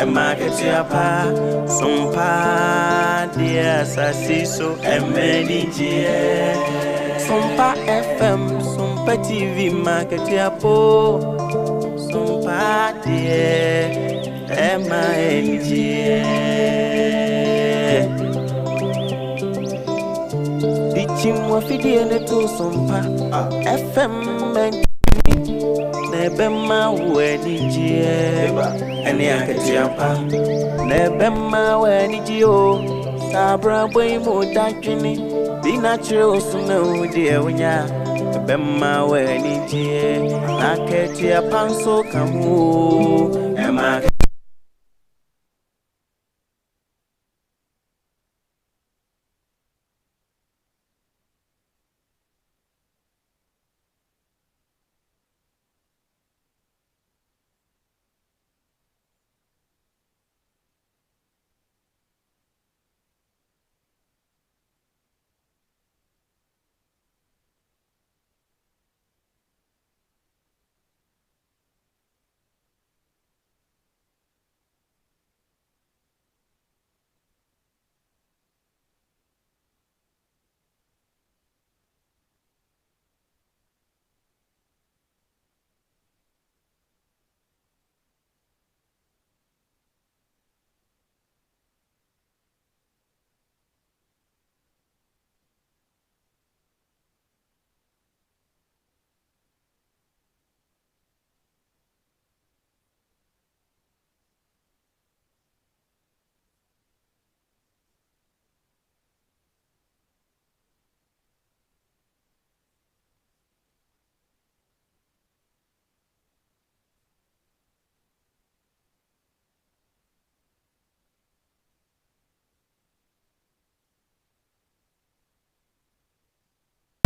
Ɛma akatua pa, sompa deɛ asase so ɛma anigyeɛ. Sompa FM, Sompa TV ma akatua po. Sompa deɛ ɛma anigyeɛ. Dikyim wafidie ne to Sompa FM na ɛbɛma wo anigyeɛ. Ɛne akatua pa na ɛbɛma wo anigye o. Saa abrabɔ yi mu dadwene bi na kyerɛ wo so na wo deɛ wonya ɛbɛma wo anigyeɛ. Na akatua pa nso ka ho o. Ɛma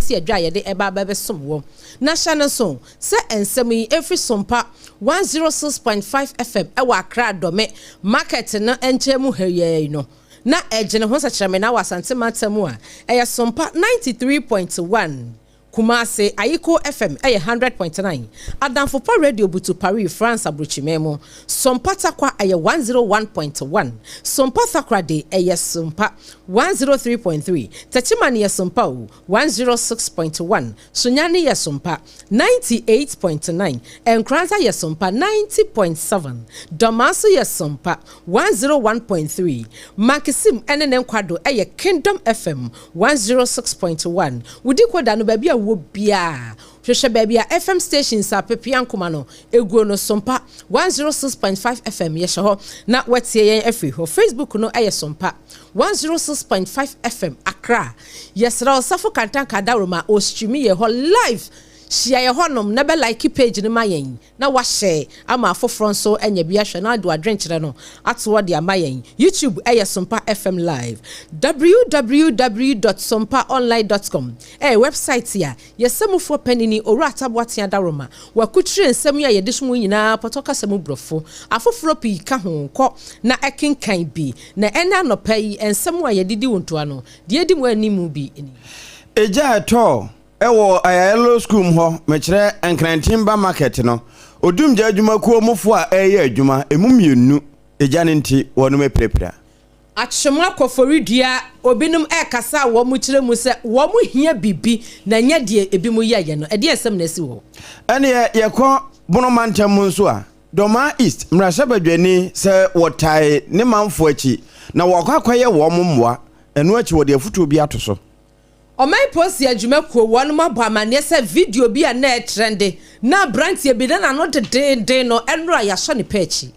Si adwa a yɛde ɛba abɛbɛsom wɔ. Na hyɛ no nso sɛ nsɛm yi ɛfiri Sompa 106.5 FM ɛwɔ Accra Dome market no nkyɛn mu ha yi no na ɛgyene ho sɛkyerɛmena wɔ Asante mantam mu a ɛyɛ Sompa 93.1 Kumasi, Ayiko FM ɛyɛ 100.9, Adamfopa Radio Butu Paris, France aburokyiman mu, Sompa Takwa ɛyɛ 101.1, Sompa Takoradi ɛyɛ Sompa 103.3, Techiman yɛ Sompa o 106.1, Sunyani yɛ Sompa 98.9, Nkoranza yɛ Sompa 90.7, Dɔmaa yɛ Sompa 101.3, Mankesim ɛne ne nkwado ɛyɛ Kingdom FM 106.1. Wodi koda no baabi a wɔ biara hwehwɛ baabi a FM stations a pepea nkoma no eguo no, Sompa 106.5 FM yɛhyɛ hɔ na wɔatie yɛn afiri hɔ. Facebook no ɛyɛ Sompa 106.5 FM Accra. Yɛsrɛ Ɔsafo Kantanka Dawuroma ɔstream yɛ hɔ live. Hyia yɛ hɔnom na bɛ like page no ma yɛn na wahyɛ ama afoforɔ nso anya bi ahwɛ na ade adwenkyerɛ no atoɔ de ama yɛn. YouTube ɛyɛ Sompa FM Live. www.sompaonline.com ɛyɛ website a yɛsɛmufoɔ panini Owura Ataboatea Dawuroma wakukyire nsɛm yi a yɛde so mu nyinaa pɔtɔ kasa mu, borɔfo afoforɔ pii ka ho. Kɔ na ɛkenkan bi. Na ɛna anɔpa yi nsɛm a yɛdedi wo ntoa no deɛ ɛdi mu anim bi ni. Egya ɛtɔ ɛwɔ Ayayɛlo School mu hɔ, mekyerɛ Nkrantimba Market no, odumgya adwumakuo mufoɔ a ɛreyɛ adwuma emu mmienu, egya no nti wɔnom apirapira. Akyem akɔforidua, obinom ɛrekasa a wɔn kyerɛ mu sɛ wɔn hia bibi na nyɛ deɛ ebi mu yɛyɛ no. Ɛdeɛ nsɛm na esi wɔ. Ɛneɛ yɛkɔ Bono mantam mu nso a, Dɔmaa East mmarahyɛbadwani sɛ wɔtae ne manfoɔ akyi na wɔakɔ akɔyɛ wɔn mmoa. Ɛno akyi wɔde afotuo bi ato so. Ɔman polisi adwumakuo wɔn abɔ amanneɛ sɛ video bi a na ɛtrend na aberanteɛ bi na n'ano dedenden no, ɛnora yɛasɔ ne pɛ akyi.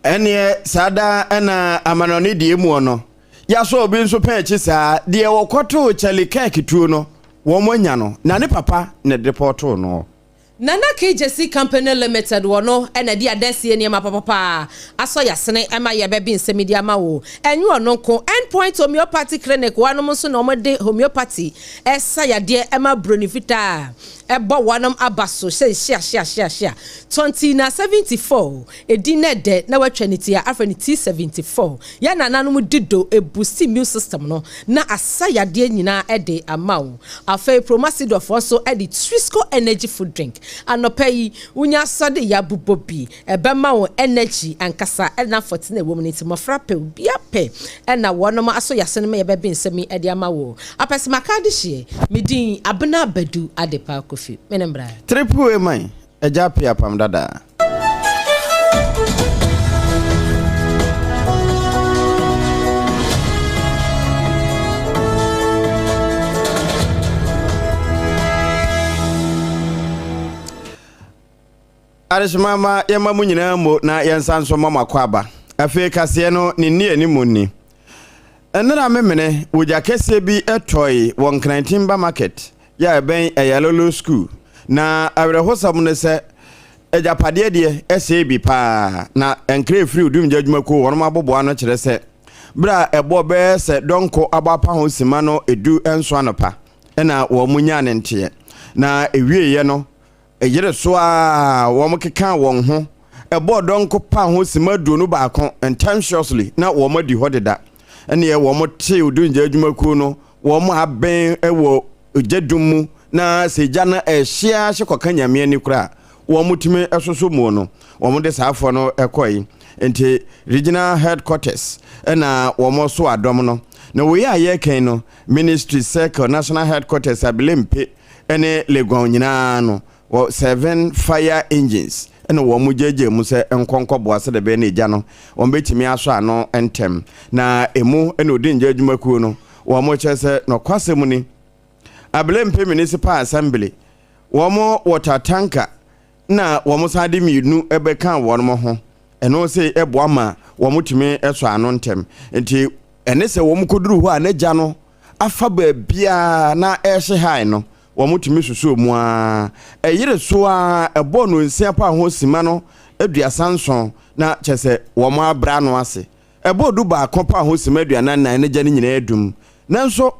Ɛneɛ saa daa ɛna amanɔne deɛ mu no yɛasɔ obi nso pɛn akyi saa deɛ wɔkɔtoo Charlie Kirk tuo no, wɔn anya no na ne papa na de pɔtoo no. Nana KJC Company Limited wɔ no ɛna de adansie nneɛma papapaa asɔ yasene ɛma yɛbɛbi nsɛm di ama wo. Ɛnyɛ ɔno nko, Endpoint Homeopathy Clinic wɔnom nso na wɔde homeopathy ɛsa yadeɛ ɛma broni fitaa ɛbɔ wɔnom aba so hyɛ hyia hyia hyia hyia. 20 na 74 edi na ɛdɛ na watwa ne ti a afɛ ne T 74 yɛn nananom di do eboost immune system no na asa yadeɛ nyinaa ɛde ama wo. Afei Promasidɔfoɔ nso ɛde Trisco energy food drink. Anɔpa yi, wonya asɔde yɛ abobɔ bi, ɛbɛma wo energy ankasa ɛna fɔte na ɛwɔ mu no nti mmɔfra pɛ, obia pɛ ɛna wɔnom aso yase no ma yɛbɛbe nsɛm yi ɛde ama wo. Apɛsɛmaka adehyeɛ, me din Abena Badu Adepa Kofi. Mene mbra. Triple A man, agya pe apam dada. Adehyema ma yɛma mo nyinaa mo na yɛnsa nso ma mo akɔ aba. Afei kaseɛ no ne nni anim ni. Nnera memene, wogya kɛseɛ bi tɔe wɔ Nkran Timber Market yɛ a ɛbɛn Ayalolo School. Na awerɛhosɛm ne sɛ, agyapadeɛ deɛ ɛsɛe bi paa. Na nkra ɛfiri Odumgya adwumakuo wɔnom aboboa no kyerɛ sɛ, berɛ a ɛbɔɔ bɛyɛ sɛ dɔnko abɔ apa ho sima no 17 anɔpa na wɔn nyaa ne nteɛ. Na ɛwieeɛ no, Ɛyere so ara a wɔkekaa wɔn ho bɔɔ dɔnko pa ho simma 21 ntɛmhyɛsly na wɔn adi hɔ deda. Ɛneɛ wɔn tee odungya adwumakuo no, wɔn aben wɔ ogya dum mu na sɛ gya no ɛhye ara hye kɔka Nyame ani koraa a, wɔn tumi soso muo no. Wɔn de saa afoɔ no kɔe. Nti Regional Headquarters na wɔn soa dɔm no. Na wei a yɛreka yi no, Ministry Circle, National Headquarters, Abelempe, ne Legon nyinaa no, wɔ seven fire engines na wɔn gyaagyaa mu sɛ nkɔ nkɔboa sɛdeɛ ɛbɛyɛ na egya no wɔn bɛtumi asɔ ano ntɛm. Na emu na Odingya adwumakuo no wɔn kyerɛ sɛ nɔkwasɛm ni, Abelempe Municipal Assembly wɔn water tanker na wɔn san de mmienu bɛka wɔn ho. Ɛno sɛ ɛboa ma wɔn tumi sɔ ano ntɛm. Nti ɛne sɛ wɔn kɔduru hɔ a na gya no afa baabiara na ɛrehye hae no, wɔtumi susoo mu ara. Ɛyere so ara, ɛbɔɔ nnɔnsia paa ho simma no 37, na kyerɛ sɛ wɔabrɛ ano ase. Ɛbɔɔ 11 paa ho simma 44 na gya no nyinaa adum. Nanso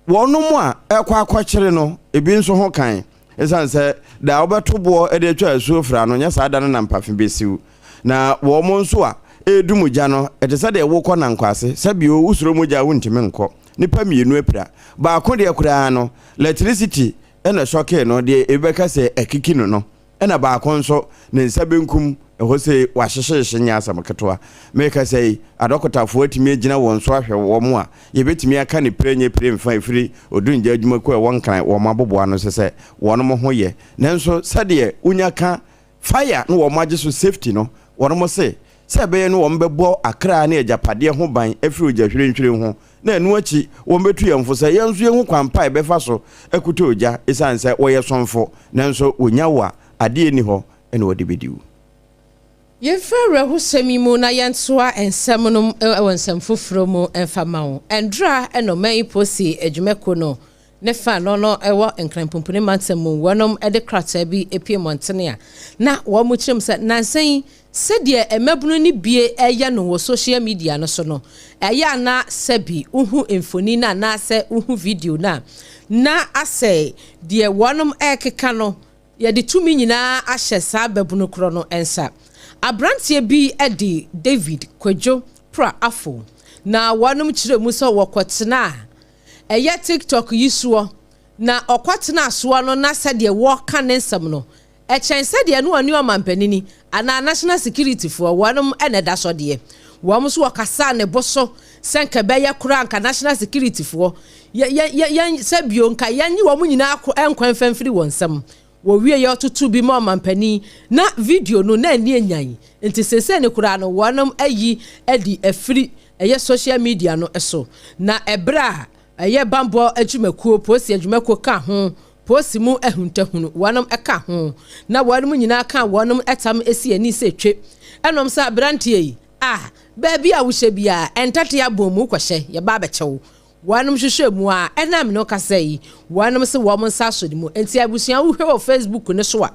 wɔnom a ɛrekɔ akɔkyere no, ebi nso ho kan. Esiane sɛ da a wobɛto boɔ de atwa asuo fra no, nyɛ saa da no na mpafe bɛsiw. Na wɔn nso a ɛredum gya no, ɛte sɛ deɛ worekɔ Nankwase. Sɛ bio, wosuro mogya a, wontumi nkɔ. Nnipa mmienu apira. Baako deɛ koraa no, lɛtrisiti na ɛsɔkee no, deɛ ebi bɛka sɛ akiki no no. Ɛna baako nso, ne nsa benkum, ɛhɔ sei, wahyehyehye nyɛ asɛm ketewa. Merekasa yi, adɔkotafoɔ atumi agyina wɔn so ahwɛ wɔn a, yɛbɛtumi aka ne pire nyɛ pire mfa ɛfiri Odungya adwumakuo a ɛwɔ Nkran wɔn aboboa ano so sɛ wɔn ho yɛ. Nanso sɛdeɛ wonya ka fire na wɔn agye so safety no, wɔn se sɛ ɛbɛyɛ no wɔn bɛbɔ akra ne agyapadeɛ ho ban afiri ogya hwirenhwiren ho na ɛno akyi wɔn bɛtu yɛn fo sɛ yɛn nso yɛhu kwan pa a yɛbɛfa so akuta ogya esiane sɛ wɔyɛ somfo nanso wɔnya wo a adeɛ nni hɔ na wɔde bɛdi wo. Yɛmfiri awerɛhosɛm yi mu na yɛntoa nsɛm no wɔ nsɛm foforɔ mu mfa ma wo. Ɛndra na ɔman yi polisi adwumakuo no ne fa no no wɔ Nkran Pumpuni mantam mu wɔnom de krataa bi pue mmɔntene a na wɔn kyerɛ mu sɛ nansa yi sɛdeɛ mmabunu no bie reyɛ no wɔ social media no so no ɛyɛ a na sɛbi wohu mfoni no anaasɛ wohu video no a na asɛ deɛ wɔnom rekeka no Yɛde tumi nyinaa ahyɛ saa babunu korɔ no nsa. Abranteɛ bi de David Kwadwo Pra Afo na wɔnom kyerɛ mu sɛ wɔkɔtenaa ɛyɛ TikTok yi soɔ na ɔkɔtenaa soɔ no na sɛdeɛ wɔka ne nsɛm no ɛkyɛn sɛdeɛ na ɔne ɔmanpanini anaa national security foɔ wɔnom na ɛda sɔ deɛ. Wɔn nso wɔkasaa ne bo so sɛ nka ɛbɛyɛ koraa nka national security foɔ yɛ yɛ yɛ yɛn sɛ bio nka yɛnye wɔn nyinaa ko nkwa mfa mfiri wɔn nsam. Wɔwie yɛ ɔtoto bi ma ɔmanpanin na video no na ani anyan nti seesei no koraa no wɔnom ayi adi afiri ɛyɛ social media no so na ɛberɛ a ɛyɛ banbɔ adwumakuo polisi adwumakuo ka ho Posi mu ahuntahunu, wɔnom ka ho, na wɔnom nyinaa ka wɔnom tam si ani sɛ twe. Ɛnom sɛ aberanteɛ yi, ah, baabi a wohyɛ biara, ntatea abɔn mu kɔhyɛ, yɛba abɛkyɛ wo. Wɔnom hwehwɛ mu a, ɛna me ne wo kasa yi, wɔnom se wɔn nsa asɔ ne mu. Nti abusua wohwɛ wɔ Facebook no so a,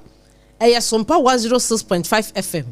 ɛyɛ Sompa 106.5 FM.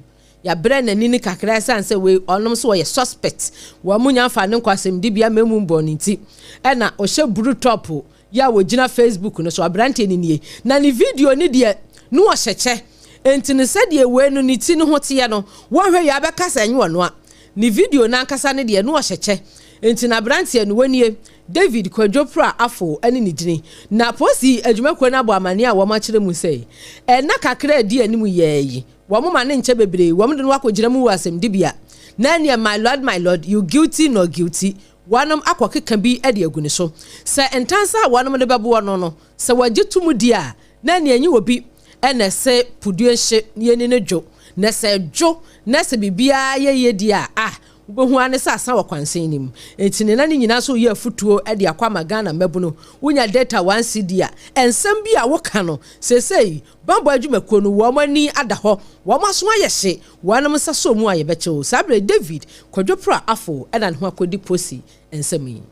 Yɛabrɛ n'ani no kakra ɛsiane sɛ wei ɔnom so ɔyɛ suspect. Wɔn nya mfa ne nkɔ asɛmdibea mmamu mbɔɔ no nti, ɛna ɔhyɛ blue top Yɛ a ɔgyina Facebook no so, aberanteɛ no nie. Na ne video no deɛ, na ɔhyɛ kyɛ. Enti no sɛdeɛ wei no ne ti no ho teɛ no, woanhwɛ yie a wobɛka sɛ ɛnyɛ ɔno a. Ne video no ankasa no deɛ, na ɔhyɛ kyɛ. Enti na aberanteɛ no, wɔnie, David Kwadwo Prah Afo ne ne dini. Na polisi adwumakuo no abɔ amaneɛ a wɔakyerɛ mu sɛ, nna kakra a ɛdi anim yɛɛ yi, wɔn ma no nkyɛ bebree, wɔn de no akɔgyina mu wɔ asɛmdibea. Na ɛneɛ my lord, my lord, you guilty nor guilty, wɔnom akɔkeka bi de agu ne so. Sɛ ntansa a wɔnom de bɛboɔ no no, sɛ wɔgye to mu di a, na ɛneɛ ɛnyɛ obi na ɛse pudue nhye na yɛni no dwo. Na sɛ ɛdwo na sɛ biribiara yɛ yie deɛ a, ah, wobɛhu ara ne sɛ asa wɔ kwansɛn no mu. Enti ne na ne nyinaa nso reyɛ afutuo de akɔ ama Ghana mmabunu. Wonya data one cedi a, nsɛm bi a woka no, seesei bammɔ adwumakuo no wɔn ani ada hɔ, wɔn aso ayɛ hye, wɔnom nsa sɔ mu a yɛbɛkye wo. Saa berɛ yi David Kwadwo Prah Afo na ne ho akɔdi posi nsɛm yi.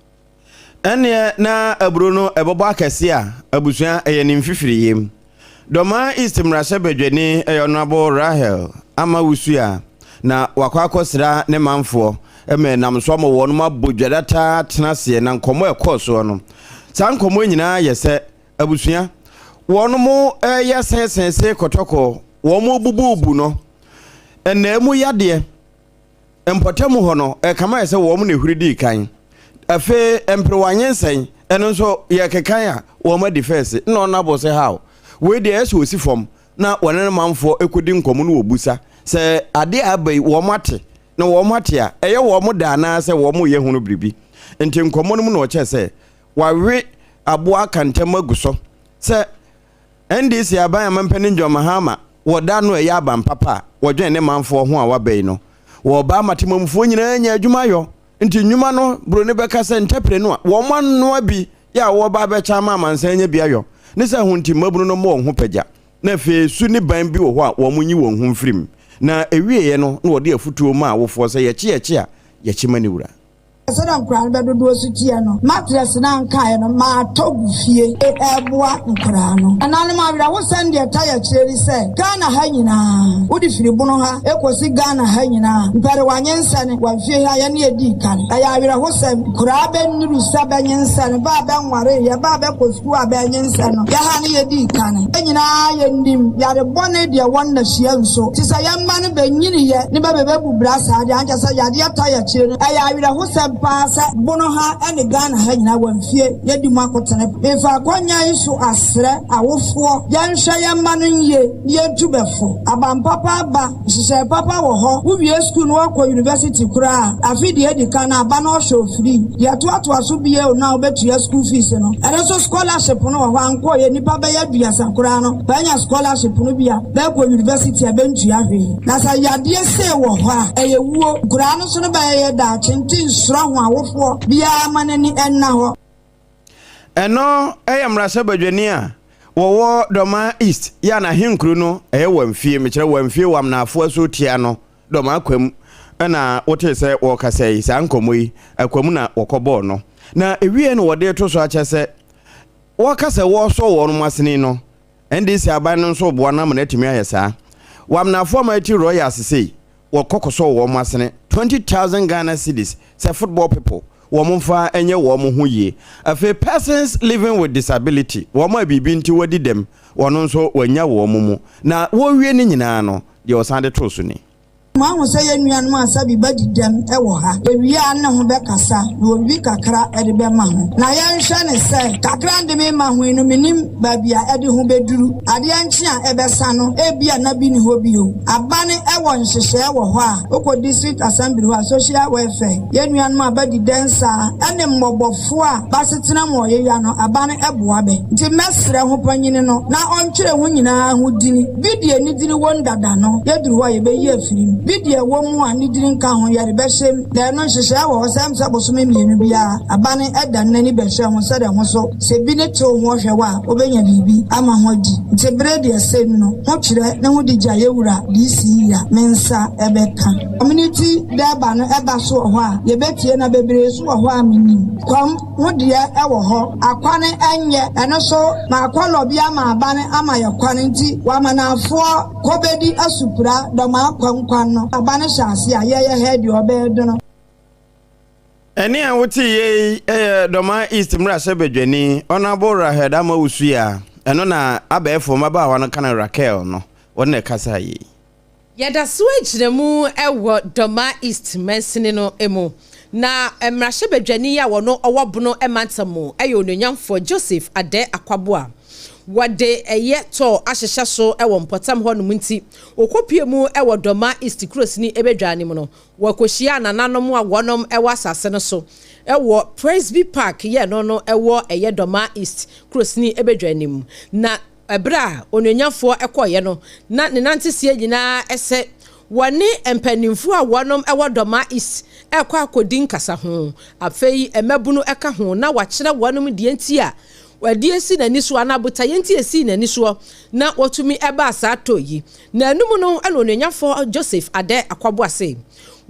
Ɛnneɛ na aburo no ɛbɔbɔ akɛse a abusua ɛyɛ ne mfifiri yam. Dormaa East mmarahyɛbadwani ɛyɛ Honourable Rahel Ama Wusu a na wakɔ akɔsra ne manfoɔ ma ɛnam so ama wɔnom abɔ dwadata atena aseɛ na nkɔmmɔ a ɛkɔɔ soɔ no saa nkɔmmɔ nyinaa yɛ sɛ abusua wɔnom ɛyɛ sɛnsɛnse kɔtɔkɔ wɔn bububu no ɛnaa mu yadeɛ Mpɔtam hɔ no, ɛkame ayɛ sɛ wɔn na ehuri dii kan. Afei mperewa nyinsɛn, ɛno nso yɛkekan a, wɔn adi fɛɛse. Nna ɔno abo sɛ, How? Wei deɛ ɛyɛ sɛ ɔsi fam na wɔne ne manfoɔ kɔdi nkɔmmɔ na wɔbusa sɛ adeɛ a aba yi wɔn ate, na wɔn ate a, ɛyɛ wɔn dɛ anaasɛ wɔn reyɛ ho biribi. Nti nkɔmmɔ no mu na ɔkyerɛ sɛ wawe aboa aka ntam agu so sɛ NDC aban a Mampanin John Mahama wɔ da no a ɛyɛ aban papa a wɔdwen ne manfoɔ ho a waba yi no, wɔreba ama temamufoɔ nyinaa anya adwuma ayɔ. Nti nnwuma no, buroni bɛka sɛ ntɛpere no a wɔn anoa bi yɛ a wɔreba abɛkyɛ ama amansan anya bi ayɔ ne sɛ ho nti mmabunu no mmɔ wɔn ho pagya na afei su ne ban bi wɔ hɔ a wɔn nyi wɔn ho mfiri mu. Na ɛwieɛ no na wɔde afutuo maa awofoɔ sɛ yɛkye yɛkye a yɛkye ma ne wura. Sɛdeɛ nkoraa no bɛdodoɔ so teɛ no, mattress no a nkaeɛ no, matɔ gu fie reboa nkoraa no. Nananom, awerɛhosɛm deɛ ɛta yɛ akyire ne sɛ, Ghana ha nyinaa, wode firi Bono ha kɔsi Ghana ha nyinaa, mpɛrewa nyinsɛne wɔ mfie ha, yɛne yɛdii kan. Ɛyɛ awerɛhosɛm, nkoraa bɛnnuru sɛ bɛnyinsɛne, bɛ a bɛnwareeɛ, bɛ a bɛkɔ sukuu a bɛanyinsɛn no, yɛ ha ne yɛdii kan. Yɛn nyinaa yɛnim yare bɔne deɛ ɛwɔ nnasua nso, te sɛ yɛn mma no bɛnyiniiɛ ne bɛ bɛbɛbu bra saa deɛ, ankyɛ sɛ yadeɛ ta yɛ akyire no. Ɛyɛ awerɛhosɛm paa sɛ Bono ha ne Ghana ha nyinaa wɔ mfie yɛdi mu akotene. Mefa akwanya yi so asrɛ awofoɔ yɛnhwɛ yɛn mma no yie na yɛntu bɛ fo. Aban papa aba, nhyehyɛe papa wɔ hɔ. Wo wie sukuu na woakɔ university koraa a, afe deɛ edi kan no aba no ɔhwɛ wo free. Deɛ ɛtoatoa so bio no a wobɛtua school fees no, ɛno nso scholarship no wɔ hɔ. Ankɔeɛ nnipa bɛyɛ aduasa koraa no bɛanya scholarship no bi a bɛkɔ university a bɛntua hwee. Na sɛ yadeɛ sei wɔ hɔ a, ɛyɛ wuo. Nkoraa no nso no bɛyɛ daakye nti nsuro ho awofoɔ biara ma n'ani nna hɔ. Ɛno yɛ mmarahyɛbadwani a wɔwɔ Dormaa East yɛ a n'ahenkuro no ɛyɛ Wamfie, mekyerɛ Wamfie Wamnaafo Asuotia no Dormaa Kwam na wotee sɛ wɔrekasa yi, saa nkɔmmɔ yi Akwam na wɔkɔbɔɔ no. Na ɛwieɛ no wɔde reto so akyɛ sɛ wɔka sɛ wɔresɔ wɔn asene no, NDC aban no nso reboa no ama no atumi ayɛ saa. Wamnaafo Mighty Royals sei, wɔkɔ kɔsɔɔ wɔn asene 20,000 Ghana cedis sɛ football people wɔn mfa nyɛ wɔn ho yie. Afei persons living with disability, wɔn a biribi nti wɔadi dɛm, wɔn nso wɔanya wɔn mu. Na wɔrewie ne nyinaa no, deɛ wɔsan de too so ni. Moahu sɛ yɛn nuanom a sɛbi bɛadi dɛm wɔ ha, ewie a ne ho bɛkasa na wɔ biribi kakra de bɛma ho. Na yɛnhwɛ no sɛ, kakra nde mema ho yi no, mennim baabi a ɛde ho bɛduru. Adeɛ nkye a ɛbɛsa no, ebia na bi nni hɔ bio. Abane wɔ nhyehyɛɛ wɔ hɔ a, wokɔ district assembly hɔ a, social welfare, yɛn nuanom a bɛadi dɛn saa, ɛne mmɔbɔfoɔ a b'asetena mu ɔyeya no, abane boa bɛ. Nti mɛsrɛ ho panyini no na ɔntwerɛ ho nyinaa ho dini. Bi deɛ ne dini wom dada no, yɛduru hɔ a yɛbɛyi afiri mu. Bi deɛ ɛwɔ mu a ne dini nka ho, yɛde bɛhyɛ mu. Na ɛno nhyehyɛɛ wɔ hɔ sɛ ɛm sɛ bosome mmienu biara, abane da n'ani bɛhwɛ ho sɛdeɛ ho so Sɛ bi ne tew ho hwɛ wo a, wobenya biribi ama ho adi. Ntsi bere deɛ sei no ho kyerɛ ne ho de gya yɛ wura DC yi a, me nsa bɛka. Community Durbar no ɛba so wɔ hɔ a, yɛbɛtie na bebree so wɔ hɔ a mennim. Kwam ho deɛ ɛwɔ hɔ, akwane ɛnyɛ, ɛno so makɔ lɔbi ama abane ama yɛ kwane nti wamanafoɔ kɔbɛdi asupra dɔmaa kwam kwan no abane hyɛ ase a yɛyɛ hɛ deɛ ɔbɛɛdono. Ɛnne a woteeɛ yi yɛ Dormaa East mmarahyɛbadwani, Honourable Rahel Amoah Wusuya. Ɛno na abɛɛfo mmabaawa no ka no Raquel no, ɔno na ɛkasaeɛ yi. Yɛda so gyina mu wɔ Dormaa East mansini no mu. Na mmarahyɛbadwani a wɔno ɔwɔ Bono mantam mu yɛ Onuonyamfoɔ Joseph Adeh Akwaboah. Wɔde ɛyɛ tɔɔ ahyehyɛ so wɔ mpɔtam hɔnom nti, wɔkɔpue mu wɔ Dormaa East kurosini badwa no mu no, wɔkɔhyiaa nananom a wɔnom wɔ asase no so wɔ Presby Park yɛ no no wɔ ɛyɛ Dormaa East kurosini badwa no mu. Na Ɛberɛ a onuonyafoɔ kɔeɛ no, na ne nanteseɛ nyinaa sɛ wɔne mpaninfoɔ a wɔnom wɔ Dormaa East rekɔ akɔdi nkasaho. Afei mmabunu ka ho na wakyerɛ wɔnom deɛ nti a adeɛ si n'ani soɔ anaa botaeɛ nti a ɛsii n'ani soɔ na wɔtumi baa saa tɔ yi. Na ɛno mu no na onuonyafoɔ Joseph Adeh Akwaboah se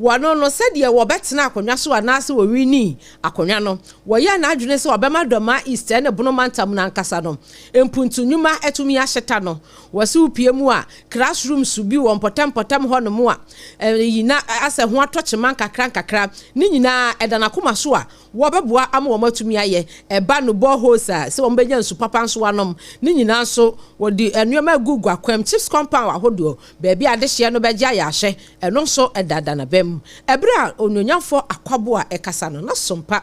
wɔno no sɛdeɛ wɔbɛtena akonnwa so anaasɛ wɔwinii akonnwa no, wɔyɛɛ n'adwene sɛ wɔbɛma Dormaa East ne Bono mantam no ankasa no mpuntu nnwuma atumi ahyeta no. Wɔse wopue mu a, classrooms bi wɔ mpɔtam mpɔtam hɔnom a ɛyi na asɛ ho atɔ kyema nkakra nkakra. Ne nyinaa ɛda n'akoma so a wɔbɛboa ama wɔn atumi ayɛ. Ɛba no boreholes a, sɛ wɔbɛnya nsu papa nso anom. Ne nyinaa nso wɔde nneɛma agu gu akwam, chips compound ahodoɔ, baabi a adehyeɛ no bɛgye ayɛ ahyɛ, ɛno nso ɛdada n'abam. Ɛberɛ a Onuonyamfoɔ Akwaboah rekasa no, na Sompa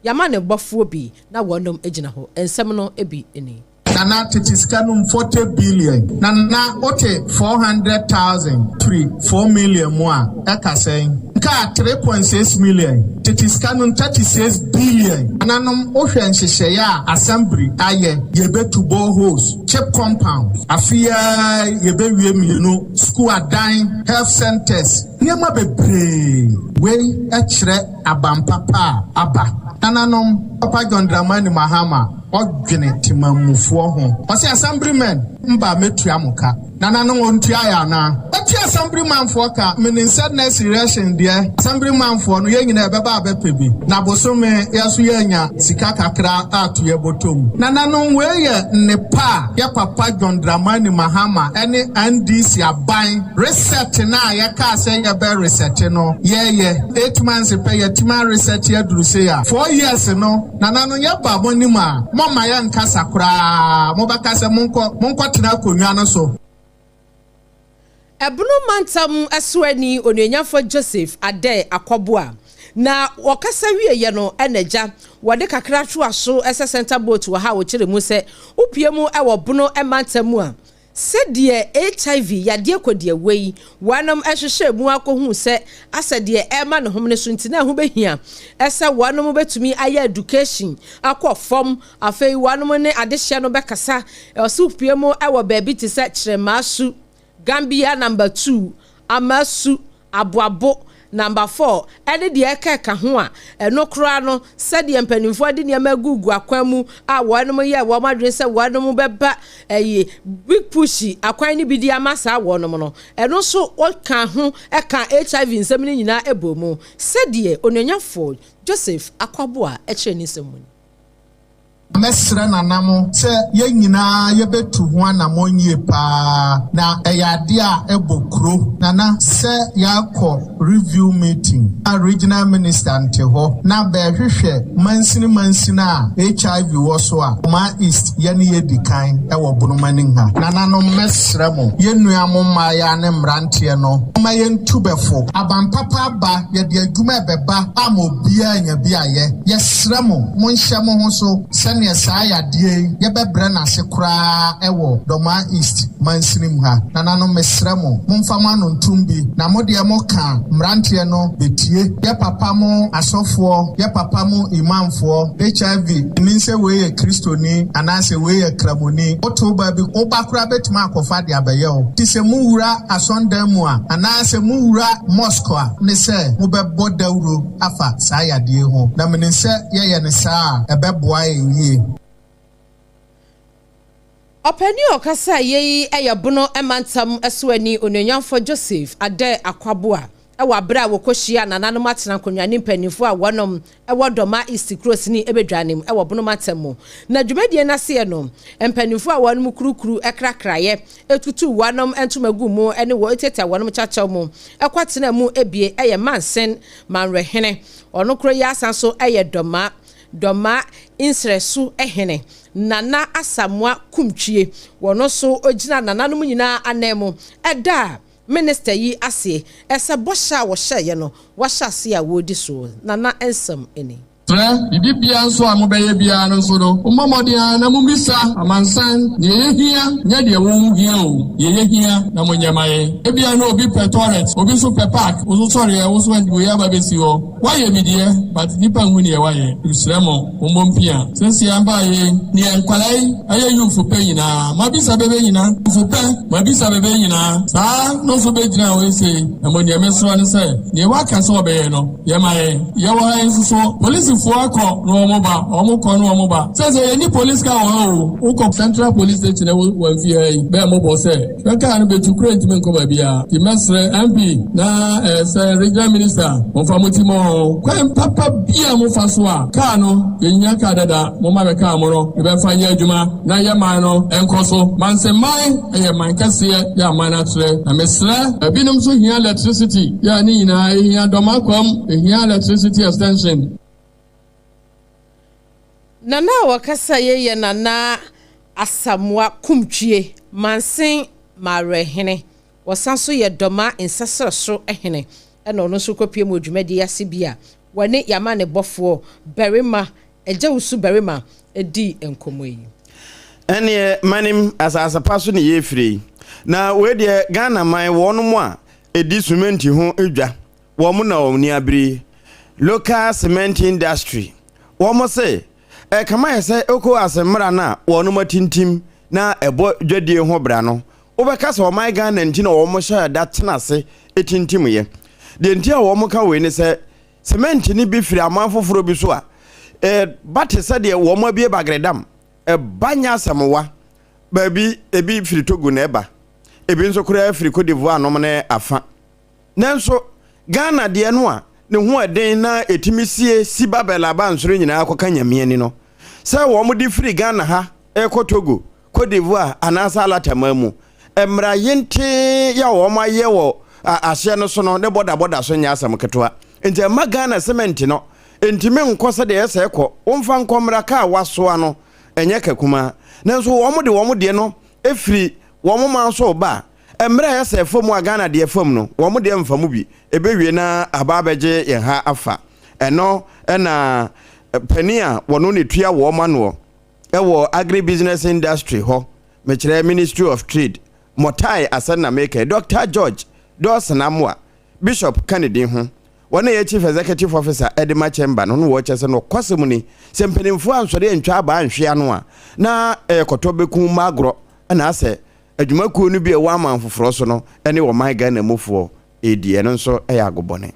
Yɛama ne bɔfoɔ bi na wɔnom gyina hɔ. Nsɛm no bi ni. Nana tete sika no mu 40 billion na na wote 400,000 firi 4 million mu a ɛka sɛn? Nkaa 3.6 million tete sika no mu 36 billion. Nananom wohwɛ nhyehyɛeɛ a assembly ayɛ yɛbɛtu boreholes, chip compound, afe yi ara yɛbɛwie mmienu, sukuu adan, health centers, nneɛma bebree. Wei kyerɛ Aban papa a aba. Nananom, Papa John Dramani Mahama ɔdwene temanmufoɔ ho. Ɔse Assemblymen mba mɛtua mo ka. Nananom ɔntua yɛ anaa? Ɔtua Assemblymanfoɔ ka. Menim sɛ next election deɛ Assemblymanfoɔ no yɛn nyinaa yɛbɛba abɛpɛ bi. Na bosome yɛso yɛanya sika kakra ato yɛ bɔtɔ mu. Nananom wei yɛ nnepa a yɛ papa John Dramani Mahama ne NDC aban Reset no a yɛkaa sɛ yɛbɛ resɛte no yɛɛyɛ 8 months pɛ yɛatumi aresɛte aduru sei a 4 years no nana no yɛba mo anim a mɔmma yɛnkasa koraa mobɛka sɛ monkɔ monkɔ tena akonnwa no so. Ɛbono mantam soani Onuonyamfoɔ Joseph Adeh Akwaboah na ɔkasa wieɛ no na agya wɔde kakra toa so sɛ center boat wɔ ha a ɔkyerɛ mu sɛ wopue mu wɔ Bono mantam mu a Sɛdeɛ HIV yadeɛ kɔdiawuo yi wɔnom hwehwɛɛ mu ara kɔhuu sɛ asɛ deɛ ɛrema ne homene so nti na ɛho bɛhia sɛ wɔnom bɛtumi ayɛ education akɔ fam afei wɔnom ne adehyeɛ no bɛkasa ɔse wopue mu wɔ baabi te sɛ Kyeremaasu, Gambia number 2, Amasu, Aboabo, Number 4, ɛne deɛ ɛkeka ho a, ɛno koraa no, sɛdeɛ mpanimfoɔ de nneɛma agugu akwan mu a wɔnom yɛɛ wɔn adwene sɛ wɔnom bɛba ɛyi big push akwan no bi de ama saa wɔnom no, ɛno nso wɔka ho ɛka HIV nsɛm no nyinaa ɛbɔ mu, sɛdeɛ Onuonyafoɔ Joseph Akwaboah ɛkyerɛ ne nsɛm mu no. Mɛsrɛ Nana mo sɛ yɛn nyinaa yɛbɛtu ho anamɔn yie paa na ɛyɛ adeɛ a ɛbɔ kuro. Nana, sɛ yɛakɔ review meeting na regional minister nte hɔ na bɛɛhwehwɛ mansini mansini a HIV wɔ so a, Kumah East yɛne yɛdi kan wɔ Bonomaning ha. Nananom mɛsrɛ mo, yɛn nua mo mmaayaa ne mmeranteɛ no, momma yɛntu bɛ fo. Aban papa aba, yɛde adwuma ɛbɛba ama obiara anya bi ayɛ. Yɛsrɛ mo, monhyɛ mo ho so sɛdeɛ saa yadeɛ yi yɛbɛbrɛ no ase koraa wɔ Dormaa East mansini mu ha. Nananom mesrɛ mo, momfa mo ano ntom bi, na mo deɛ moka a, mmeranteɛ no bɛtie. Yɛ papa mo asɔfoɔ, yɛ papa mo imamfoɔ, HIV, nnim sɛ wei yɛ Kristoni anaasɛ wei yɛ Kramoni, woto wo ba bi, wo ba koraa bɛtumi akɔfa de abɛyɛ wo. Nti sɛ mowura asɔndan mu a, anaasɛ mowura mosque a, ne sɛ mobɛbɔ dawuro afa saa yadeɛ yi ho, na menim sɛ yɛyɛ no saa a, ɛbɛboa yɛn yie. Ɔpanin a ɔkasaeɛ yi yɛ Bono mantam soani Onuonyamfoɔ Joseph Adair Akwaboah wɔ aberɛ a wɔkɔhyiaa nananom atenankonnwa ne mpaninfoɔ a wɔnom wɔ Dormaa East kurosini badwanem wɔ Bono mantam mu. Na dwumadie no aseɛ no, mpaninfoɔ a wɔnom kurukuru krakraeɛ tutuu wɔnom ntoma guu mu ne wɔ tiatia wɔnom kyawkyaw mu kɔ tenaa mu bie yɛ Mansen Manwerɛhene. Ɔno koro yi ara san so yɛ Dɔma Dɔma Nsrɛso hene Nana Asamoah Kumtwie. Wɔno nso gyina nananom nyinaa anan mu da a. Minister yi ase sɛ bɔhyɛ a wɔhyɛeɛ no wahyɛ aseɛ a wɔredi soɔ. Nana nsɛm ni. Serɛ, biribi biara nso a mobɛyɛ biara no nso no, mommɔ mmɔden ara na mommisa amansan deɛ yɛhia, nyɛ deɛ wɔn hia o, deɛ yɛhia na monyɛ ma yɛn. Ebia na obi pɛ toilet, obi nso pɛ park, wo nso sɔreɛ, wo nso wei aba bɛsi hɔ. Woayɛ bi deɛ, but nnipa nhu deɛ woayɛ. Mesrɛ mo, mommɔ mpia. Seesei aba yi, neɛ nkwadaa yi ɛyɛ youth pɛ nyinaa, moabisa bɛbɛ nyina, youth pɛ, moabisa bɛbɛ nyinaa, saa no nso bɛgyina hɔ sei. Na mo deɛ mesrɛ ne sɛ, deɛ woaka sɛ ɔbɛyɛ no, Yɛ ma yɛn. Yɛwɔ ha yi nso so, polisifoɔ kɔ na wɔn ba, wɔn kɔ na wɔn ba. Sɛ sɛ yɛnni polisi car wɔ ha o, wokɔ Central Police Station ɛwɔ wɔn fie ha yi, bɛɛ mobɔ sɛ hwɛ car no bɛtu kura ntumi nkɔ baabiara. Nti mɛsrɛ MP na eh, sɛ regional minister, momfa mo ti mɔ ho. Kwan papa bi a mofa so a, car no, yɛnyia car dada, momma bɛ car mo no, yɛbɛfa nyɛ adwuma na yɛ man no nkɔ so. Manseman Ɛyɛ man kɛseɛ yɛ aman akyerɛ. Na mesrɛ. Ebinom nso hia electricity yɛ a ne nyinaa ehia dɔm akwam ehia electricity extension. Nana a wɔkasa yei yɛ Nana Asamoah Kumtwie, Mansen Mawerɛhene. Ɔsan nso yɛ Dɔma Nsɛsrɛ so hene. Ɛna ɔno nso kɔpue mu wɔ dwumadie yi ase bi a wɔne Y'amanebɔfoɔ barima Agya Wusu barima dii nkɔmmɔ yi. Ɛneɛ manim asase pa so ne yɛfire yi. Na wei deɛ Ghana man wɔnom a ɛdi sumenti ho dwa wɔn na wɔn ani abere yi. Local cement industry wɔn se ɛkama yɛ sɛ ECOWAS mmara no a wɔnom atintim na ɛbɔ dwadie ho bra no wobɛka sɛ ɔman Ghana nti na wɔn hyɛɛ da tena ase tintimyɛ. Deɛ nti a wɔn ka wei ne sɛ Cement no bi firi aman foforɔ bi so a, ɛba te sɛ deɛ wɔn abue Bagre Dam. Ɛba nyɛ asɛmwa. Baabi, ebi firi Togo na ɛba. Ebi nso koraa firi Cote d'Ivoire nom ne afa. Nanso, Ghana deɛ no a ne ho ɛden na ɛtumi sie si Babel abansoro nyinaa kɔka Nyame ani no, sɛ wɔn de firi Ghana ha rekɔ Togo, Cote d'Ivoire anaasɛ Alataman mu. Mmara yentee yi a wɔayɛ wɔ ahyeɛ no so no ne bɔda bɔda so nyɛ asɛm ketewa. Nti ɛmma Ghana cement no ntumi nkɔ sɛdeɛ ɛsɛ ɛkɔ. Womfa nkɔ mmra kaa wasoa no ɛnyɛ ka kumaa. Nanso wɔn de wɔn deɛ no firi wɔn man so reba a, mmerɛ a ɛsɛ ɛfa mu a Ghana deɛ fa mu no, wɔn deɛ mfa mu bi. Ɛbɛwie na aba abɛgye yɛn ha afa. Ɛno na panin a wɔno na ɛtua wɔn anoɔ. wɔ Agri Business Industry hɔ, mekyerɛ Ministry of Trade, Motae asɛm na meka yi, Doctor George Dawson Amoah, Bishop ka ne din ho, wɔn a ɛyɛ Chief Executive Officer de ma Chamber no na wɔkyɛ sɛ nokwasɛm ni, sɛ mpanimfoɔ ansɔre antwa abaa anhwe ano a, na ɛyɛ kɔtɔ bɛku mma agorɔ na asɛ adwumakuo no bi a ɛwɔ aman foforɔ so no ne ɔman Ghana mufoɔ redi, ɛno nso yɛ agobɔne.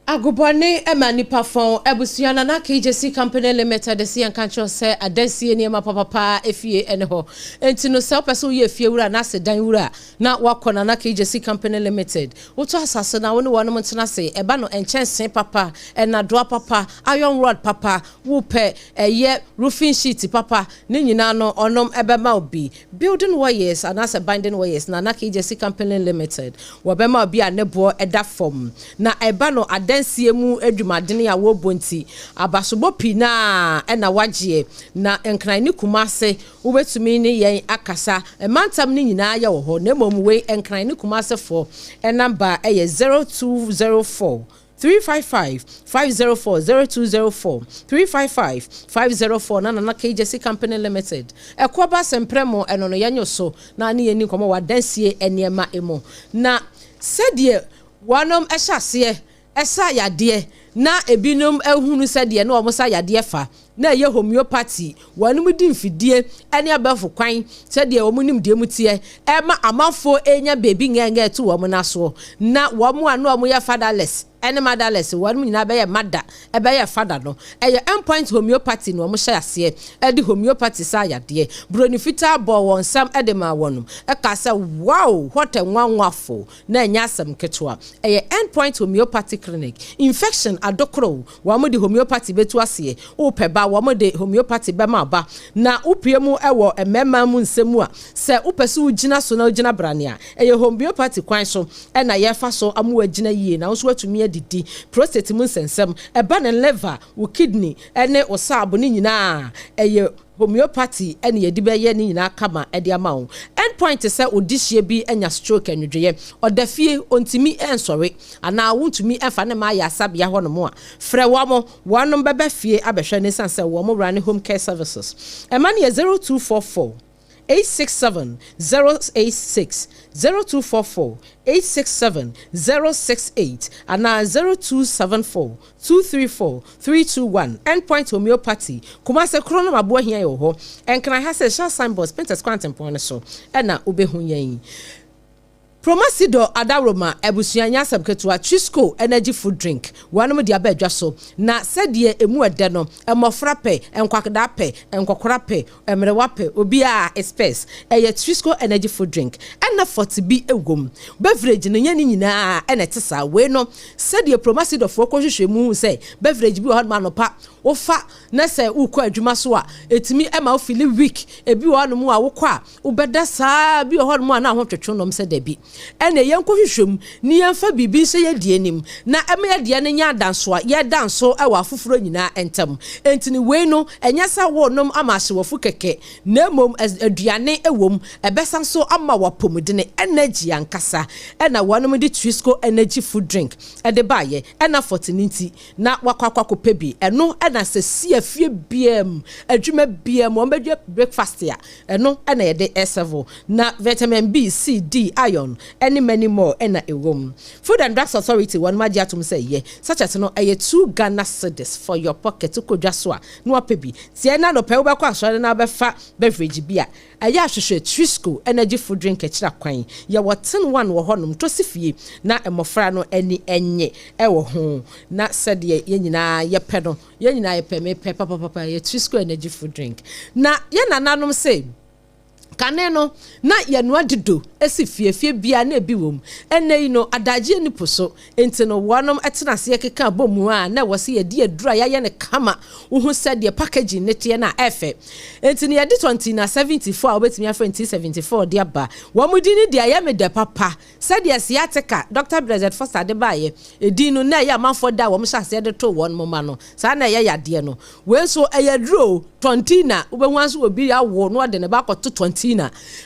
Agobɔne ma nnipa fɔn. Abusua Nana KJC Company Limited se yɛnka nkyerɛ wo sɛ adansie nneɛma papa paa efie ne hɔ. Enti no sɛ wopɛ sɛ woyɛ efie wura anaase dan wura a, na woakɔ Nana KJC Company Limited. Wotɔ asase no a, wo ne wɔnom ntena ase. Ɛba no nkyɛnsee papa, nnadoa papa, iron rod papa, wopɛ ɛyɛ roofing sheet papa, ne nyinaa no ɔnom bɛma wo bi. Building wires anaasɛ binding wires, Nana Kegyesi Company Limited, wɔbɛma obi a ne boɔ da fam. Na ɛba no adansie mu adwumadene a wɔrebɔ nti, abasobɔ pii no ara na wɔagyeɛ. Na Nkran ne Kumase wobɛtumi ne yɛn akasa. Mantam no nyinaa yɛwɔ hɔ, na mmom wei Nkran ne Kumasefoɔ number yɛ 0204 355 504 0204 355 504 na Nana K Gyasi Company Limited ɛkoɔ ba asɛmprɛ mo ɛno no yɛnyo so na ne yɛnni nkɔmmɔ wɔ adansie nneɛma mu na sɛdeɛ wɔnom hyɛ aseɛ sa yadeɛ na ebinom ahunu sɛdeɛ na wɔn sa yadeɛ fa na ɛyɛ homeopathy, wɔnom di mfidie ne abɛɛfo kwan sɛdeɛ wɔn nimdeɛ mu teɛ ɛma amanfoɔ ɛnya baabi ngɛngɛ to wɔn nan soɔ, na wɔn a na wɔn yɛ fatherless ne motherless wɔnom nyinaa bɛyɛ mother ɛbɛyɛ father no, ɛyɛ Endpoint Homeopathy na wɔn hyɛ aseɛ ɛde homeopathy saa yadeɛ, broni fitaa bɔɔ wɔn nsam de maa wɔnom, ɛkaa sɛ wow what a nwanwafo, na ɛnyɛ asɛm ketewa, ɛyɛ Endpoint Homeopathy Clinic, infection adokorow, Wɔde homeopathy bɛtu aseɛ. Wopɛ ba, wɔde homeopathy bɛma wo ba. Na wopue mu wɔ mmarima mu nsɛm mu a, sɛ wopɛ sɛ wogyina so na wogyina brane a, ɛyɛ homeopathy kwan so na yɛfa so ama woagyina yie na wo nso woatumi adi. adidi, prostate mu nsɛnsɛm, ɛba ne liver, wo kidney ɛne wo saabo ne nyinaa, ɛyɛ homeopathy ɛne yɛde bɛyɛ ne nyinaa kama ɛde ama wo. Endpoint sɛ odihyie bi anya stroke anwodwoeɛ, ɔda fie ɔntumi ɛnsɔre anaa wontumi ɛmfa ne ma ayɛ asabea hɔ nom a, frɛ wɔn mo, wɔnom bɛbɛ fie abɛhwɛ ne san sɛ wɔn mo wura ne home care services. Ɛma no yɛ 0244 867 086, 0244 867 068 anaa 0274 234 321. Endpoint Homeopathy, Kumase kuro no aboa hia yɛ wɔ hɔ. Ɛnkran ha sɛ hyɛ signboard, Spintex kwantempɔn no so ɛna wobɛhu yɛn. Promasidor Adaroma abusua, nyɛ asɛm ketewa. Trisco Energy Food Drink, wɔnom de aba adwa so na sɛdeɛ emu ɛdɛ no, mmɔfra pɛ, nkwadaa pɛ, nkɔkora pɛ, mmerewa pɛ, obiara express. Ɛyɛ Trisco Energy Food Drink ɛna forty bi ewom. Beverage no nyɛ ne nyinaa ɛna ɛte saa. Wei no, sɛdeɛ Promasidorfoɔ kɔhwehwɛ mu sɛ beverage bi wɔ hɔ nom anɔpa wofa na sɛ wokɔ adwuma so a, ɛtumi ɛma wo feel weak. Ebi wɔ hɔnom a wokɔ a wobɛda saa, bi wɔ hɔnom a na ho twetwe nom sɛ dabi. Ɛna yɛnkɔ hwehwɛ mu ne yɛmfa biribi nhyɛ yɛ die nim na ɛma yɛ deɛ no nyɛ adanso a yɛda nso ɛwɔ afoforɔ nyinaa ntam. Enti ne wei no, ɛnyɛ sɛ wɔnom ama ahyewɔfo kɛkɛ, na mmom aduane ɛwɔ mu, ɛbɛsa nso ama wapɔmudene energy ankasa. Ɛna wɔnom de Trisco Energy Food Drink ɛde baayɛ ɛna fɔte ne nti na wakɔ akɔpɛ bi. Ɛno ɛna sɛ si afie biara mu, adwuma biara mu, wɔn bɛdwa breakfast a, ɛno ɛna yɛde ɛsɛvo na vitamin B, C, D, iron ɛne many more ɛna ɛwɔ mu. Food and Drugs Authority wɔn agye atom sɛ yɛ sachet no ɛyɛ 2 Ghana cedis for your pocket. Kɔ dwa so a na wapɛ bi tie na nɔpɛ wobɛkɔ asɔre na wabɛfa beverage bi a ɛyɛ ahwehwɛ Trisco Energy Food Drink akyira kwan. Yɛwɔ tin one wɔ hɔnom tosi fie na mmɔfra no ani ɛnye ɛwɔ ho na sɛdeɛ yɛn nyinaa yɛpɛ no, yɛn nyinaa yɛpɛ, mepɛ papapapa yɛ Trisco Energy Food Drink. Na yɛn nananom sɛ kane no na yɛnoa dido esi fie fie bia na ebi wɔ mu. Ɛnɛ yi no, adagye ni po so nti no, wɔnom tena aseɛ keka bɔ mu a na ɛwɔ sɛ yɛde aduru a yɛayɛ no kama. Wohu sɛdeɛ packaging ne teɛ no a ɛfɛ. Nti no yɛde 20 na 74 a wobɛtumi afrɛ nti 74 de aba. Wɔn mu din ne deɛ ɛyɛ me dɛ papa sɛdeɛ sciatica Dr Blessed Foster de baayɛ. Edin no na ɛyɛ amanfoɔ da a wɔn hyɛ aseɛ de to wɔn moma no saa na ɛyɛ yadeɛ no. Wei nso ɛyɛ duro tɔntina. Wobɛhu nso obi awo na ɔde ne ba akɔto tɔntina.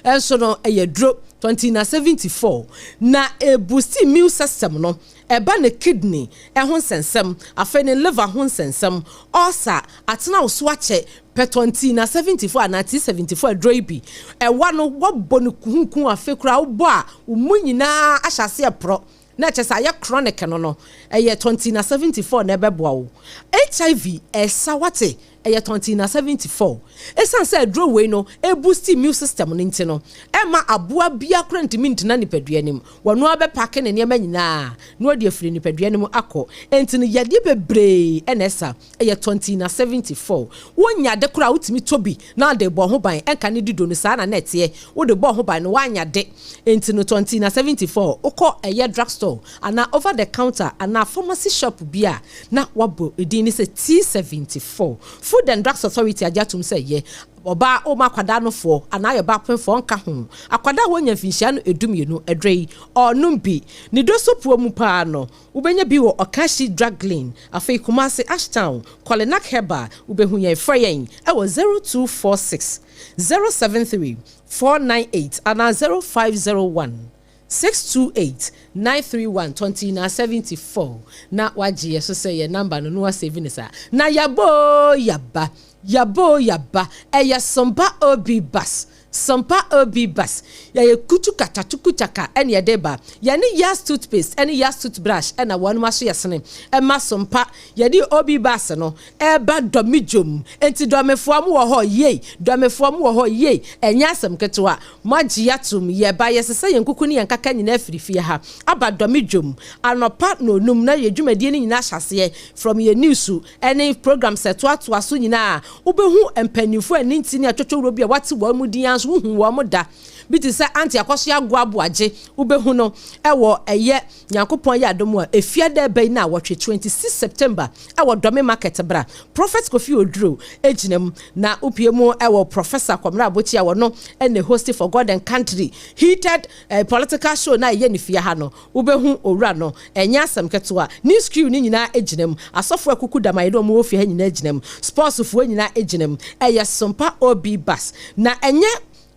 Ɛnso no ɛyɛ duro 20 na 74 na eboost immune system no, ɛba ne kidney ɛho nsɛnsɛm, afei ne liver ho nsɛnsɛm, ulcer atena wo so akyɛ pɛ 20 na 74 anaa T 74 aduro yi bi. Ɛwa no wɔbɔ no kunkun, afei koraa wobɔ a wo mu nyinaa ahyɛ aseɛ porɔ na ɛkyɛ sɛ ayɛ chronic no, ɛyɛ 20 na 74 na ɛbɛboa wo. HIV ɛsa wate, ɛyɛ 20 na 74. Ɛsiane sɛ aduro wei no ɛboost immune system no nti no, ɛma aboa bia kora ntumi ntena nipadua no mu. Wɔno abɛpack ne nneɛma nyinaa na wɔde afiri nipadua no mu akɔ. Nti no yadeɛ bebree ɛna ɛsa. Ɛyɛ 20 na 74. Wonya de koraa, wotumi tɔ bi na ɔde bɔ ho ban. Ɛnka ne dido no saa na na ɛteɛ, wode bɔ ho ban no woanya de. Nti no 20 na 74, wokɔ ɛyɛ drugstore anaa over the counter anaa pharmacy shop bi a, na wabɔ edin ne sɛ T 74. Food and Drugs Authority agye atom sɛ yɛ ɔbaa ɔmo akwadaa no foɔ anaa ayɛ ɔbaa pɛnfoɔ nka ho. Akwadaa a wɔnya mfinhyia no 12 ɛdrɛ yi ɔnom bi ne do so puo mu paa no, wobɛnya bi wɔ Ɔkashi Drug Lane, afei Kumase Ashtown Kɔlenak Herbal. Wobɛhu yɛn, frɛ yɛn ɛwɔ 0246 073 498 anaa 0501 628 931. 20 na 74 na wagye yɛ so sɛ yɛ number no na wasave ne saa. Na yabo yaba, yabo yaba, ɛyɛ Sompa Obi Bus. Sompa Obi Bus, yɛyɛ kutu kata tuku taka ɛne yɛde ba. Yɛne Yas toothpaste ɛne Yas toothbrush ɛna wɔn aso yɛ sene ɛma Sompa. Yɛde Obi Bus no ɛba Dɔmi dwom. Nti dɔmifoɔ mo wɔ hɔ yie, dɔmifoɔ mo wɔ hɔ yie. Ɛnyɛ asɛm ketewa, mo agye atum. Yɛba yɛsesa yɛn kuku ne yɛn kaka nyinaa firi fie ha aba Dɔmi dwom anɔpa na onum na yɛ dwumadie no nyinaa hyɛ aseɛ from yɛn news ɛne programs ɛtoatoa so nyinaa. Wobɛhu mpanimfoɔ a ne nti ne atwotwowuro bi a wate wɔn mu din nso. nso wohu wɔn da. Bi te sɛ Auntie Akɔsoa Agoa Aboagye, wobɛhu no wɔ ɛyɛ Nyankopɔn yɛ adom a, Efiada ɛbɛ yi naawɔtwe, 26 September, wɔ Dɔme Market bra. Prophet Kofi Oduro gyina mu, na wopue mu wɔ Professor Kwamina Abokyi a ɔno na host for God and Country heated political show no a ɛyɛ ne fie ha no, wobɛhu owura no, ɛnyɛ asɛm ketewa. News crew no nyinaa gyina mu, asɔfoɔ akuku dam a yɛne wɔn wɔ fie ha nyinaa gyina mu, sports foɔ nyinaa gyina mu. Ɛyɛ Sompa OB Bus, na ɛnyɛ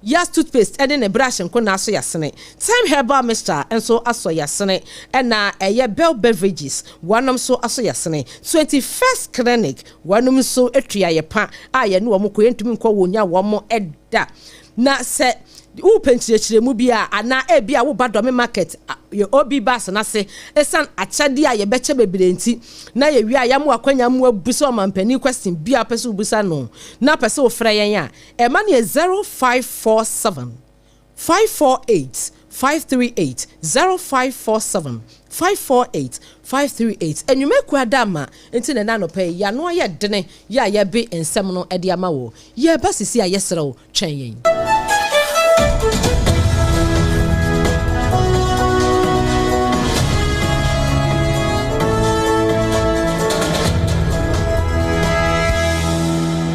Yas toothpaste ne ne brush nko na asɔ yasene. Thyme herbal mixture nso asɔ yasene. Ɛna ɛyɛ Bell Beverages wɔnom nso asɔ yasene. 21st Clinic wɔnom nso tua yɛ pa a yɛne wɔn kɔ yɛntumi nkɔ wɔn nya wɔn da. Na sɛ wopɛ nkyerɛkyerɛmu bi a anaa ebia woba Dɔme Market yɛ OB bus no ase esiane akyɛdeɛ a yɛbɛkyɛ bebree nti na yɛwie a yɛama wo akwanya ma woabusa ɔmampanin question bi a wopɛ sɛ wobusa no na wopɛ sɛ wofrɛ yɛn a Ɛma no yɛ 0547 548 538, 0547 548 538. Anwummerɛ kuo Adamma nti na ɛnnɛ anɔpa yi y'ano ayɛ dene yɛ a yɛbe nsɛm no de ama wo. Yɛreba sisi a yɛsrɛ wo twɛn yɛn.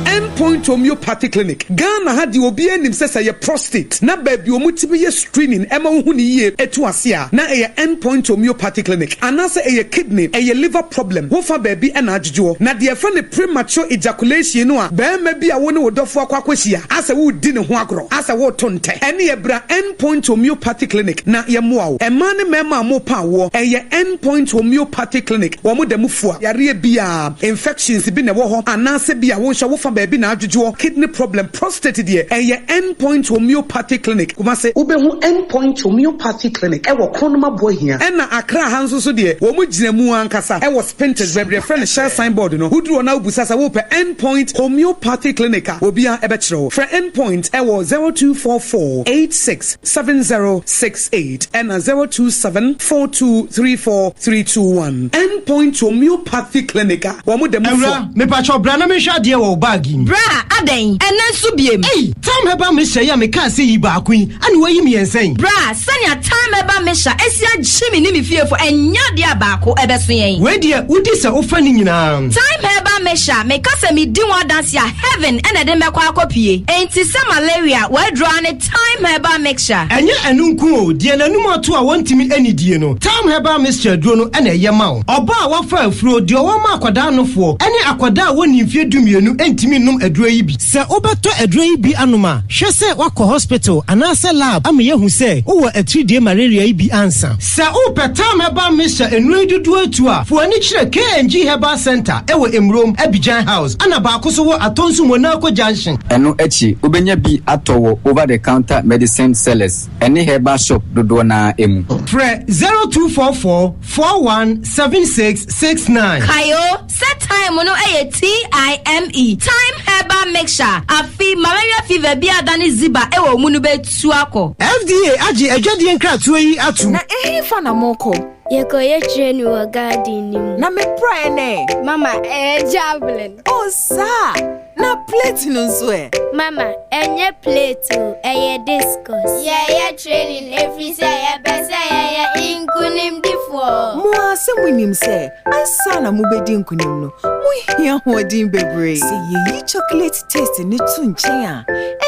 End Point Homeopathy Clinic, Ghana ha deɛ obiara nim sɛ sɛ ɛyɛ prostate na baabi a wɔtumi yɛ screening ɛma wohu no yie ɛtu ase a na ɛyɛ End Point Homeopathy Clinic anaasɛ ɛyɛ kidney, ɛyɛ liver problem wofa baabi ɛna adwodwoɔ. Na deɛ yɛfrɛ no premature ejaculation no a barima bi a wo ne wo dɔfoɔ akɔ akɔhyia asɛ woredi ne ho agorɔ asɛ woreto ntɛ ɛneɛ bra End Point Homeopathy Clinic na yɛmmoa wo. Mmaa ne mmarima a morepa awoɔ ɛyɛ End Point Homeopathy Clinic wɔn da mu fua yareɛ biara. Infections bi na ɛwɔ hɔ anaasɛ bi a wo nso wofa baabi na adwodwoɔ, kidney problem, prostate deɛ ɛyɛ End Point Homeopathy Clinic, Kumasi. Wobɛhu End Point Homeopathy Clinic wɔ Kronum Aboahia. Ɛna Accra ha nso so deɛ wɔn gyina mu ankasa wɔ Spintex baabi yɛfrɛ no Shell sign board no, woduru hɔ na wobisa sɛ wopɛ End Point Homeopathy Clinic a obiara bɛkyerɛ wo. Frɛ End Point wɔ 0244 86 7068 ɛna 027 4234 321. End Point Homeopathy Clinic a wɔn da mu fua. Awura, mepakyɛw bra na menhwɛ adeɛ wɔ wo bag yi mu. Bra, adɛn? Ɛnnɛ nso biem? Ei! Tam Herbal Mixture yi a mekaa sɛ yi baako yi, ɛna woayi mmiɛnsa yi? Bra, sɛnea Tam Herbal Mixture asi agye me ne me fiefo, ɛnyɛ adeɛ a baako ɛbɛso yɛn. Wei deɛ, wodi sɛ wofa ne nyinaa. Thyme Herbal Mixture, meka sɛ medi ho adanse a, heaven na ɛde me bɛkɔ akɔpue. Enti sɛ malaria, w'aduro ara ne Thyme Herbal Mixture. Ɛnyɛ ɛno nko o, deɛ n'anum ato a wɔntumi nnidie no, Thyme Herbal Mixture aduro no na ɛyɛ ma wo. Ɔbaa a wafa afuro, deɛ ɔwɔ ma akwadaa nofoɔ, ne akwadaa a wɔnnii mfeɛ dumienu ntumi nnom aduro yi bi. Sɛ wobɛtɔ aduro yi bi anom a, hwɛ sɛ woakɔ hospital anaasɛ lab ama yɛahu sɛ wowɔ atiridie malaria yi bi ansa. Sɛ wopɛ Thyme Herbal Mixture nnuro yi dodoɔ atu a, fa w'ani kyerɛ KNG Herbal Centre wɔ Emurom, Abidjan House, ɛna baako nso wɔ Atonsu Monaco Junction. Ɛno akyi, wobɛnya bi atɔ wɔ over-the-counter medicine sellers ne herbal shop dodoɔ no ara mu. Frɛ 0244 417669. Kae o, sɛ thyme no yɛ TIME, Thyme Herbal Mixture, afe malaria fever bi a adane ziba wɔ wo mu no bɛtu akɔ. FDA agye adwadie nkratoɔ yi atom. Na ɛhefa na morekɔ? Yɛkɔyɛ training wɔ garden no mu. Na me praeɛ no ɛ? Mama, ɛyɛ javelin. Oh, saa! Na plate no nso ɛ? Mama, ɛnyɛ plate o, ɛyɛ discus. Yɛyɛ training ɛfiri sɛ yɛpɛ sɛ yɛyɛ nkonimdifoɔ. Mo ara sɛ monim sɛ ansa na mobɛdi nkonim no, mohia ahoɔden bebree. Sɛ yɛyi chocolate taste no to nkyɛn a,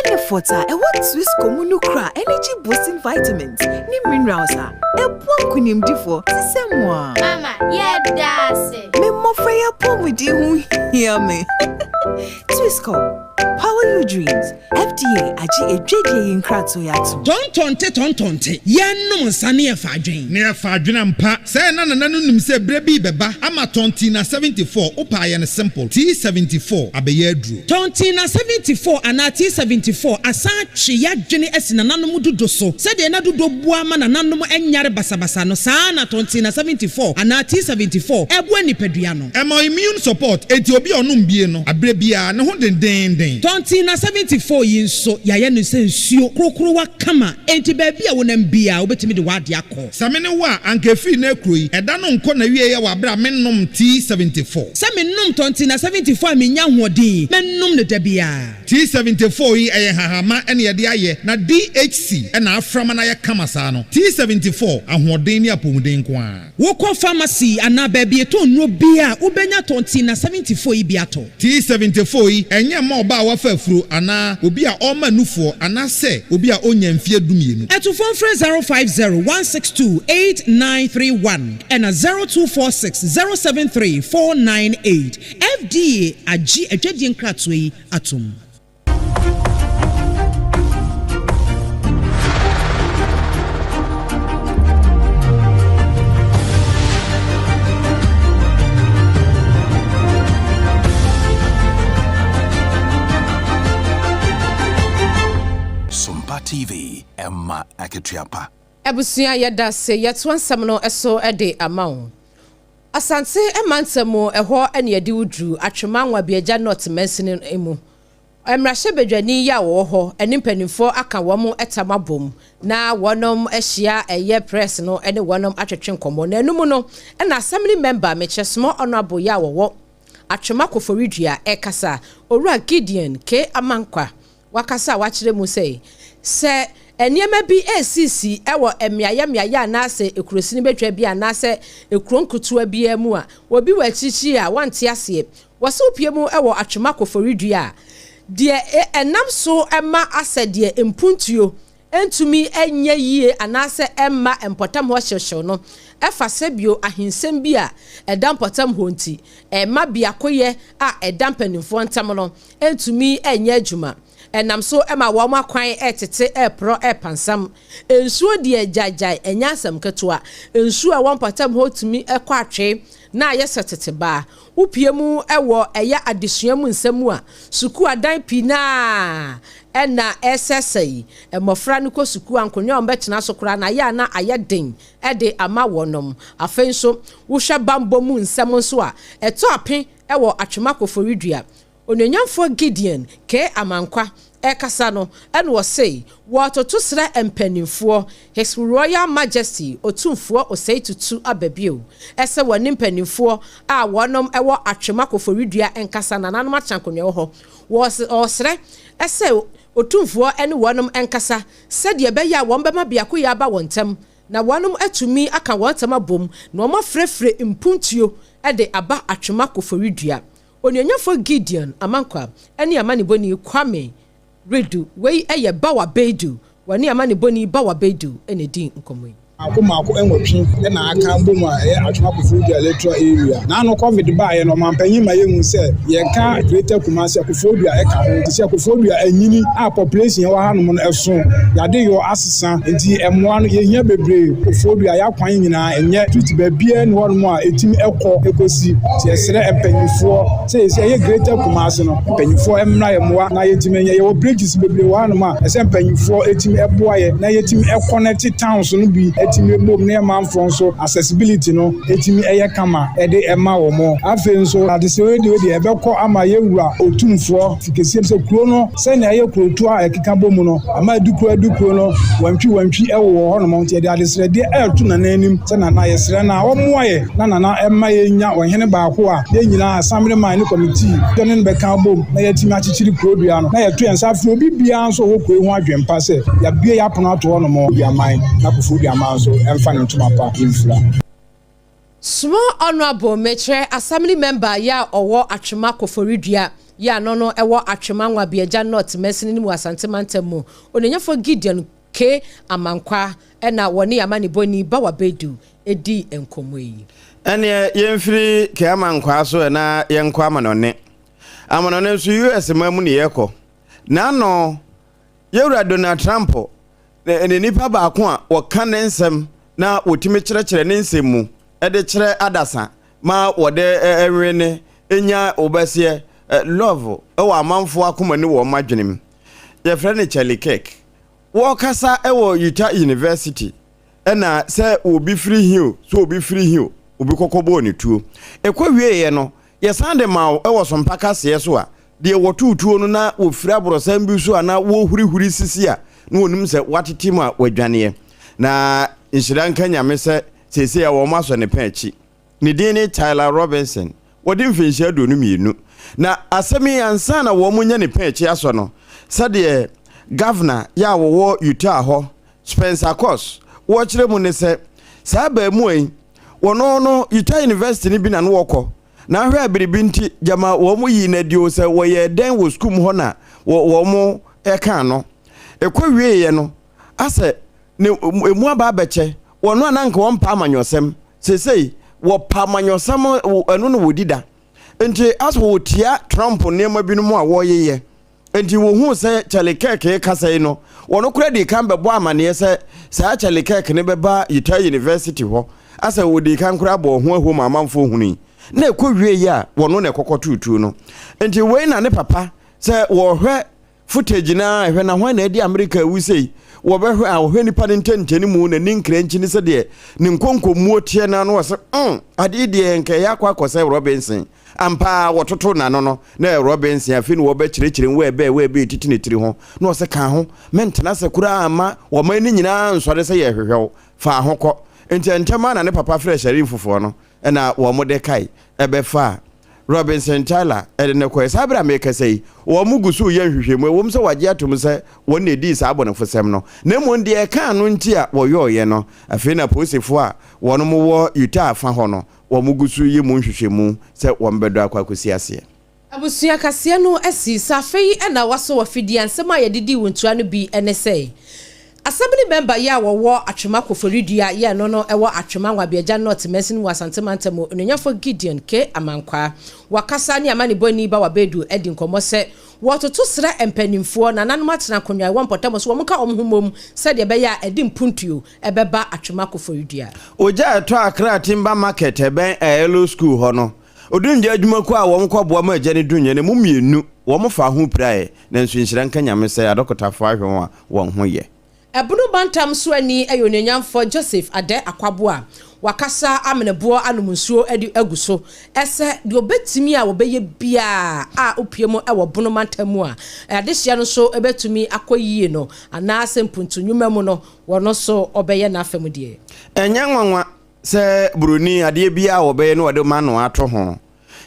ɛne fɔt a ɛwɔ Twisco mu no kura energy boosting vitamins ne minerals a ɛboa nkonimdifoɔ te sɛ mo ara. Mama, yɛda ase. Me mmɔfra yi apɔmuden ho hia me. Twisco, power your dreams. FDA agye adwadie yi nkratoɔ yi atom. Tɔntɔnte tɔntɔnte, yɛnnom nsa ne yɛfa adwen. Ne yɛfa adwen ampa. Sɛɛ na Nana no nim sɛ berɛ bi rebɛba ama Tɔntina 74, wopɛ a yɛ no simple, T74 abɛyɛ aduro. Tɔntina 74 anaa T74 asan atwe y'adwene asi nananom dudo so. Sɛdeɛ na dudo boa ma nananom nyare basabasa no, saa ara na Tɔntina 74 anaa T74 boa nipadua no. Ɛma immune support, enti obi a ɔnom bie no, aberɛ biara ne ho dendeenden. Tɔnten na 74 yi nso, yɛayɛ no sɛ nsuo krokrowa kama, enti baabi a wonam biara wobɛtumi de w'adeɛ akɔ. Sɛ me ne wo a, anka ɛfiri nnɛ rekuro yi, ɛda no nkɔ n'awieɛ wɔ aberɛ a mennom T74. Sɛ menom tɔnten na 74 a mennya ahoɔden yi, mɛnom no da biara. T74 yi, ɛyɛ nhahamma na yɛde ayɛ, na DHC na afra ma no ayɛ kama saa no. T74, ahoɔden ne apɔmuden nko ara. Wokɔ pharmacy anaa baabi yɛtɔn nnuro biara a, wobɛnya tɔnten na 74 yi bi atɔ. T74 yi, ɛnyɛ mma ɔbaa a wafa afuro anaa obi a ɔrema nufoɔ anaasɛ obi a ɔnnya mfeɛ dumienu. Atufoɔ mfrɛ 050 162 8931 ɛna 0246 073 498. FDA agye adwadie nkratoɔ yi atom. Sompa TV, ɛma akatua pa. Abusua yɛdase yɛtoa nsɛm no so de ama wo. Asante mantam mu ɛhɔ ne yɛde wo duru Atwema Nwabiagya North mansini mu. Mmarahyɛbadwani yi a wɔwɔ hɔ ne mpanimfoɔ aka wɔn tam abom na wɔnom ahyia ɛyɛ press no ne wɔnom atwetwe nkɔmmɔ. Na ɛno mu no na Assembly member mekyerɛ Small Honourable yi a wɔwɔ Atwema Koforidua ɛrekasa, Owura Gideon K. Amankwa Wakasa a wakyerɛ mu sɛ, sɛ nneɛma bi resisi wɔ mmeaeɛ mmeaeɛ anaasɛ kurosini badwa bi anaasɛ kuro nketewa biara mu a, obi wɔ akyirikyiri a wɔnte aseɛ. Wɔse wopue mu wɔ Atwema Koforidua a, deɛ ɛnam so ma asɛ deɛ mpuntuo ntumi nyɛ yie anaasɛ ɛmma mpɔtam hɔ hyewhyew no fa sɛbio ahensɛm bi a ɛda mpɔtam hɔ nti, ɛmma biakoyɛ a ɛda mpanimfoɔ ntam no ntumi nyɛ adwuma. Ɛnam so ma wɔn akwan retete, reporɔ, repansam. Nsuo deɛ gyaegyae, ɛnyɛ asɛm ketewa. Nsuo a ɛwɔ mpɔtam hɔ tumi kɔ atwee na ayɛ sɛ tete baa. Wopue mu wɔ ɛyɛ adesua mu nsɛm mu a, sukuu adan pii no ara na ɛresɛesɛe. Mmɔfra no kɔ sukuu a, nkonnwa a wɔbɛtena so koraa no, ayɛ a na ayɛ den de ama wɔn. Afei nso, wohwɛ bammɔ mu nsɛm nso a, ɛtɔ ape wɔ Atwema Koforidua. Onuonyamfoɔ Gideon K. Amankwa rekasa no na ɔse wɔretoto srɛ mpaninfoɔ, His Royal Majesty Otumfoɔ Osei Tutu aba bio sɛ wɔne mpaninfoɔ a wɔnom wɔ Atwema Koforidua nkasa, nananom akyɛ akonnwa wɔ hɔ. Wɔresrɛ sɛ Otumfoɔ ne wɔnom nkasa sɛdeɛ ɛbɛyɛ a wɔn bɛma biakoyɛ aba wɔn ntam na wɔnom atumi aka wɔn ntam abom na wɔn afrɛfrɛ mpuntuo de aba Atwema Koforidua. Onuonyamfoɔ Gideon Amankwa ne amanebɔni Kwame Redu, wei yɛ Bawa Baidu, wɔne amanebɔni Bawa Baidu na ɛdii nkɔmmɔ yi. Mmaako mmaako nwɔtwe na aka abom a ɛyɛ Atwoma Koforidua Electoral Area. N'ano Covid baeɛ no, ɔmanpanyin ma yɛhuu sɛ yɛka Greater Kumasi a, Koforidua ka ho. Te sɛ Koforidua anyini a population ɛwɔ hanom no ɛso, yɛade yɔ asesa, nti mmoa no yɛhia bebree. Koforidua yɛakwan nyinaa ɛnyɛ street baabiara nni hɔnom a ɛtumi kɔ kɔsi. Nti yɛsrɛ mpanyinfoɔ sɛ yɛsi ɛyɛ Greater Kumasi no, mpanyinfoɔ mmra yɛ mmoa na yɛntumi nyɛ. Yɛwɔ bridges bebree wɔ hanom a ɛsɛ mpanyinfoɔ ɛtumi boa yɛ na yɛtumi connect towns no bi ɛtumi bom na yɛ manfoɔ nso accessibility no ɛtumi ɛyɛ kama ɛde ɛma wɔn. Afei nso adesrɛ wei deɛ ɛbɛkɔ ama yɛwura Otumfoɔ Kɛseɛ sɛ kuro no sɛnea ɛyɛ kurotoɔ a ɛkeka bɔ mu no ama adukuro adukuro no wantwi wantwi wowɔ hɔ nom nti yɛde adesrɛdeɛ ɛreto Nana anim sɛ Nana yɛsrɛ no a ɔmmoa yɛ na Nana ɛmma yɛnya ɔhene baako a yɛn nyinaa Assembly man ne committee yɛne no bɛka abom na yɛatumi akyekyere kuro dua no na yɛto yɛn nsa afrɛ obi biara nso ɔwɔ kuro yi ho adwempa sɛ yɛabue yɛn apono ato hɔ nom Duaman na Kofoɔ Duaman nso ɛmfa ne ntoma pa mfira. Small Honourable mekyerɛ Assembly Member yɛ a ɔwɔ Atwema Koforidua yɛ a no no ɛwɔ Atwema Nwabiagya North mansini no mu Asante mantam mu Onuonyamfoɔ Gideon K. Amankwah ɛna wɔne amanebɔni Bawa Baidu ɛdii nkɔmmɔ yi. Ɛneɛ yɛmfiri K. Amankwah so ɛ na yɛnkɔ amanɔne. Amanɔne nso US man mu ne yɛkɔ. N'ano Yɛwura Donald Trump ne nipa baako a wɔka ne nsɛm na wɔtumi kyerɛkyerɛ ne nsɛm mu de kyerɛ adasa ma wɔde nwene nya wobɛseɛ love wɔ amanfoɔ akoma ne wɔn adwenem. Yɛfrɛ no Charlie Kirk. Wɔkasa wɔ Utah University ɛna sɛ obi firi he o, sɛ obi firi he o, obi kɔkɔ bɔɔ ne tuo. Ɛkɔ wieeɛ no, yɛsan de ma wo wɔ Sompa kaseɛ so a, deɛ wɔtoo tuo no na wɔfiri aborɔsan bi so anaa wɔrehurihuri sisi a, na wɔnim sɛ wɔatete mu a wɔadwaneɛ. Na nhyira nka Nyame sɛ seesei a wɔasɔ ne pɛn akyi. Ne din ne Tyler Robinson. Wadi mfinhyia 22. Na asɛm yi ansa na wɔn nya ne pɛn akyi asɔ no, sɛdeɛ Governor yɛ a wɔwɔ Utah hɔ, Spencer Cox, wɔkyerɛ mu ne sɛ, saa abaamua yi, wɔno no Utah University no bi na no wɔkɔ, na ahwɛ a biribi nti gyama wɔn yii no adi o sɛ wɔyɛɛ dɛn wɔ sukuu mu hɔ na wɔn kaa no. Ɛkɔ wieeɛ no, asɛ ne emu aba abɛkyɛ wɔn a na anka wɔmpa amanyɔsɛm. Seesei wɔpa amanyɔsɛm, ɛno na wɔdi da. Nti asɛ wɔtia Trump nneɛma binom a wɔreyeyɛ. Nti wɔhuu sɛ Charlie Kirk rekasa yi no, wɔn koraa dii kan bɛbɔ amaneɛ sɛ saa Charlie Kirk no bɛba Utah University hɔ. Asɛ wɔdii kan koraa bɔɔ ho ahuo ma amanfoɔ hunui. Na ɛkɔ wieeɛ a, wɔno na ɛkɔkɔtoo tuo no. Nti wei na ne papa sɛ wɔrehwɛ Footage no ara hwɛ na hwan na adi Amerika awu sei? Wɔbɛhwɛ a wɔhwɛ nipa no ntɛntɛne mu, n'ani nkrankyi ne sɛdeɛ ne nkonkommuo teɛ no ano wɔsɛ mm adeɛ deɛ nka ɛyɛ akɔ akɔ sɛ Robinson. Ampa ara wɔtoto n'ano no na ɛyɛ Robinson afei na wɔbɛkyerɛkyerɛ mu wɛɛbɛɛ wɛɛbɛɛ titi ne tiri ho na ɔsɛ ka ho mentena ase koraa mma wɔman no nyinaa nsɔre sɛ yɛrehwehwɛ wo fa ho kɔ. Nti ntɛm ara na ne papa frɛɛ sherifffoɔ no na wɔde kae bɛfaa Robinson Tyler de no kɔe. Saa bere a merekasa yi, wɔn gu so reyɛ nhwehwɛmu. Ɛwom sɛ wɔagye atom sɛ wɔn na edii saa abɔnefosɛm no, na mmom deɛ ɛkaa no nti a wɔyɔeɛ no, afei na apolisifo a wɔn wɔ Utah fa hɔ no, wɔn gu so reyɛ mu nhwehwɛmu sɛ wɔbɛdɔ akɔ akosi aseɛ. Abusua kaseɛ no asi sɛ afei na wasɔ w'afidie a nsɛm a yɛde dii wo ntua no bi ne sɛ, Assembly member yi a wɔwɔ Atwema Koforidua yɛ no no wɔ Atwema Nwabiagya North mansini mu wɔ Asante mantam mu, Onuonyamfoɔ Gideon K. Amankwaa. Wakasa ne amanebɔni Bawa Bedu adi nkɔmmɔ sɛ wɔretoto srɛ mpanimfoɔ, nananom atena akonnwa ɛwɔ mpɔtam so wɔnka wɔn ho mmom sɛdeɛ ɛbɛyɛ a ɛde mpuntuo ɛbɛba Atwema Koforidua. Ogya a ɛtɔ Accra Timber Market ɛbɛn Aelo School hɔ no, Odumgya adwumakuo a wɔn kɔ boa ma agya no dunyɛ no, emu mmienu, wɔn faa ho piraeɛ, nanso nhyira nka Nyame sɛ adɔkotafoɔ ahwɛ wɔn a wɔn ho yɛ. Ɛbono mantam soani yɛ Onuonyamfoɔ Joseph Adeh Akwabo a wakasa amene boɔ anom nsuo de agu so sɛ deɛ ɔbɛtumi a wɔbɛyɛ biara a wopue mu wɔ Bono mantam mu a adehyeɛ no nso bɛtumi akɔ yie no anaasɛ mpuntu nnwuma mu no wɔno nso ɔbɛyɛ n'afa mu deɛ. Ɛnyɛ nwanwa sɛ buroni, adeɛ biara a wɔbɛyɛ no wɔde ma no ato ho.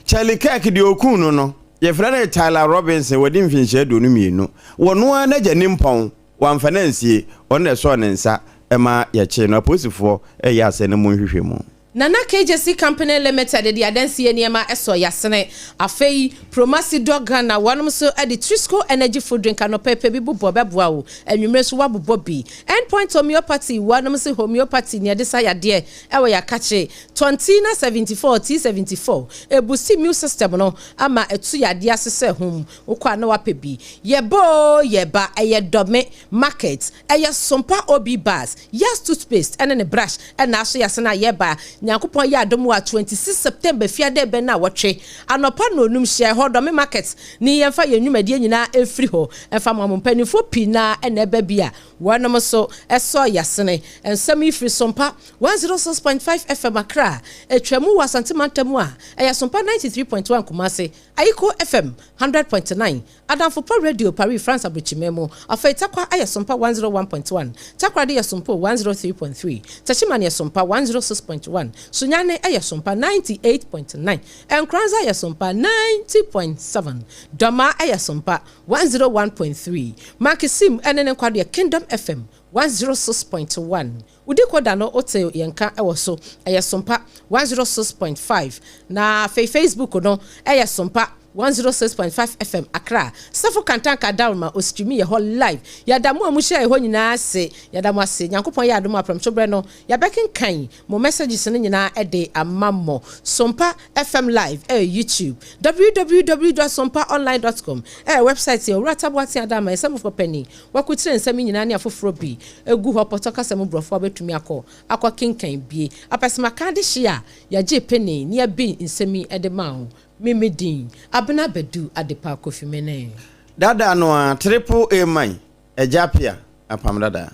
Charlie Kirk deɛ ɔkuu no no, yɛfrɛ no Tyler Robinson, wadi mfinhyia 22. Wɔno ara n'agya nimpɔn, wamfa no ansie, ɔno na ɛsɔɔ ne nsa ma yɛkyee no. Apolisifoɔ reyɛ asɛm no mu nhwehwɛmu. Nana KJC Company Limited de adansie nneɛma sɔ yasene. Afei, Promasidor Ghana wɔnom nso de Trisco Energy Food Drink anɔpa pɛ bi bobɔ bɛboa wo, anwummere nso woabobɔ bi. End Point Homeopathy wɔnom se homeopathy nea ɛde sa yadeɛ ɛwɔ yakakye. Tontina 74, T74, ɛbusti immune system no ama ɛtu yadeɛ ase sɛ hum. Wokɔ a na woapɛ bi. Yɛba oo yɛba, ɛyɛ Dɔme Market. Ɛyɛ Sompa OB Bars, Yas toothpaste ɛne ne brush ɛna aso yase no a yɛba Nyankopɔn yɛ adom a 26 September fiada ɛbɛn naawɔtwe anɔpa nɔnum hyia ɛhɔ Dɔme market ne yɛnfa yɛn nwumadie nyinaa ɛmfiri hɔ ɛmfa ma mo mpaninfoɔ pii naa ɛna ɛba bi a wɔnom nso ɛsɔ yasene Nsɛm yi firi Sompa 106.5 FM Accra ɛtwa mu wɔ Asante mantam a ɛyɛ Sompa 93.1 Kumasi Ayiko FM 100.9 Adamfo Pa Radio, Paris, France Abrokyiman mu. Afei Tarkwa ayɛ Sompa 101.1, Takoradi yɛ Sompo 103.3, Techiman yɛ Sompa 106.1, Sunyani yɛ Sompa 98.9, Nkoranza yɛ Sompa 90.7, Dormaa yɛ Sompa 101.3, Mankesim ne ne nkwado yɛ Kingdom FM 106.1. Wodi kɔ da no wote yɛn nka wɔ so, ɛyɛ Sompa 106.5. Na afei Facebook no yɛ Sompa 106.5 FM Accra. Safo Kantanka Dawurma ostreami yɛ hɔ live. Yɛda mo a mo hyia yɛ hɔ nyinaa ase. Yɛda mo ase. Nyankopɔn yɛ adom a prɛmto berɛ no yɛbɛkenkan mo messages no nyinaa de ama mo. Sompa FM live ɛyɛ YouTube. Www dot sompaonline dot com ɛyɛ website yɛ Owura Taboateng Adama yɛ samufo panin. Wɔakurukyerɛ nsɛm yi nyinaa ne afoforɔ bi gu hɔ pɔtɔ kasa mu borɔfo a wobɛtumi akɔ akɔ kenkan bie. Apɛsɛmaka adehye a yɛgyee penee ne yɛbee nsɛm yi de maa wo. Me me din, Abena Badu Adepa Kofi Mene. Dada no ara, Triple A man, Agya Appiah, Apam Dada.